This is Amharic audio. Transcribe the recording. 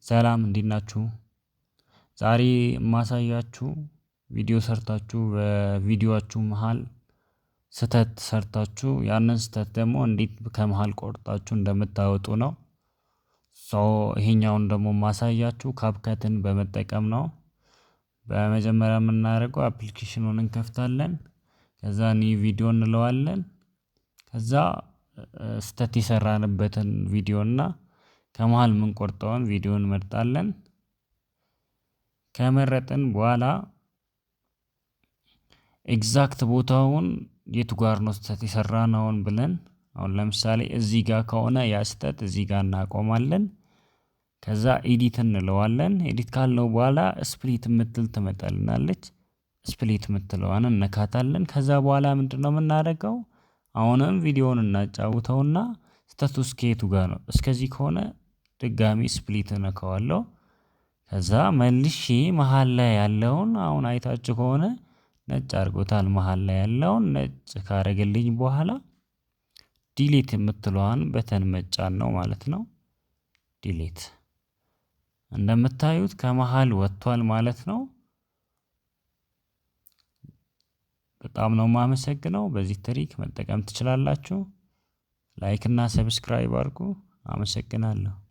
ሰላም እንዴት ናችሁ? ዛሬ የማሳያችሁ ቪዲዮ ሰርታችሁ በቪዲዮአችሁ መሃል ስህተት ሰርታችሁ ያንን ስህተት ደግሞ እንዴት ከመሃል ቆርጣችሁ እንደምታወጡ ነው። So ይሄኛውን ደግሞ የማሳያችሁ CapCut ን በመጠቀም ነው። በመጀመሪያ የምናደርገው application ኑን እንከፍታለን። ከዛ new video እንለዋለን። ከዛ ስህተት የሰራንበትን ቪዲዮ እና ከመሃል የምንቆርጠውን ቪዲዮ እንመርጣለን። ከመረጥን በኋላ exact ቦታውን የቱ ጋር ነው ስህተት የሰራነውን ብለን፣ አሁን ለምሳሌ እዚህ ጋር ከሆነ ያ ስህተት እዚህ ጋር እናቆማለን። ከዛ edit እንለዋለን። Edit ካልነው በኋላ split የምትል ትመጣልናለች። Split የምትለዋን እነካታለን። ከዛ በኋላ ምንድነው የምናደርገው? አሁንም ቪዲዮውን እናጫውተውና ስህተቱ እስከ የቱ ጋር ነው? እስከዚህ ከሆነ ድጋሚ split እነካዋለሁ። ከዛ መልሼ መሃል ላይ ያለውን፣ አሁን አይታችሁ ከሆነ ነጭ አድርጎታል። መሃል ላይ ያለውን ነጭ ካረገልኝ በኋላ delete የምትለዋን button መጫን ነው ማለት ነው። Delete፣ እንደምታዩት ከመሃል ወጥቷል ማለት ነው። በጣም ነው የማመሰግነው። በዚህ trick መጠቀም ትችላላችሁ። Like እና subscribe አድርጉ። አመሰግናለሁ።